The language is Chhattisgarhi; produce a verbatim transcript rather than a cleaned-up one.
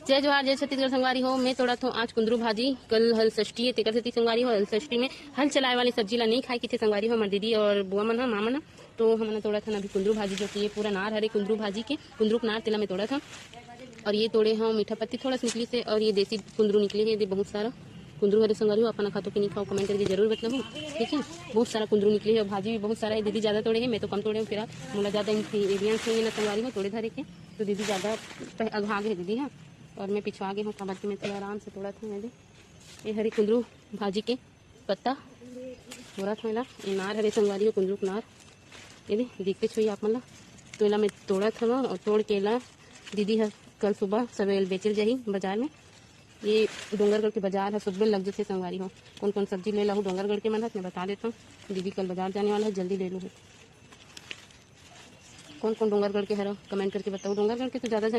जय जोहार, जय छत्तीसगढ़ संगवारी हो। मैं तोड़त हंव आज कुंदरू भाजी। कल हल षष्ठी हे, तेकर सेती संगवारी हो, हल षष्ठी में हल चलाए वाली सब्जी ला नहीं खाए किथे संगवारी हो, हमर दीदी और बुआ मन ह, माँ मन ह। तो हमन तोड़त हन अभी कुंदरू भाजी, जो कि ये पूरा नार हरे कुंदरू भाजी के, कुंदरू के नार, तेला मैं तोड़त हंव। और ये तोड़े हंव मीठा पत्ती थोड़ा सा निकली से, और ये देसी कुंदरू निकले हे, ये दे बहुत सारा कुंदरू हरे संगवारी हो, अपन खातो कि नहीं खाओ, comment करके जरूर बतलाहू, ठीक है। बहुत सारा कुंदरू निकले हे और भाजी भी बहुत सारा हे। दीदी ज्यादा तोड़े हे, मैं तो कम तोड़े हंव, फिलहाल मोला ज्यादा एक्सपीरियंस नहीं है ना संगवारी हो तोड़े धरे के, तो दीदी ज्यादा पह-, अगहा गे हे दीदी, हाँ। और मैं पिछवा गे हंव, काबर कि मैं थोड़ा आराम से तोड़त हंव। ये दे, ये हरे कुंदरू भाजी के पत्ता तोड़त हंव एला, ये नार हरे संगवारी हो, कुंदरू के नार। ये दे, देखते छुई आप मन ला, तो एला मैं तोड़त हंव और तोड़ के एला दीदी ह कल सुबह सवेरे बेचल जाही बाजार में। ये डोंगरगढ़ के बाजार ह सुबह लग जथे संगवारी हो। कौन कौन सब्जी ले लाहू डोंगरगढ़ के मन ह, मैं बता देता हूँ। दीदी कल बाजार जाने वाला है, जल्दी ले लूँ। कौन कौन डोंगरगढ़ के हरा, comment करके बताओ। डोंगरगढ़ के तो ज्यादा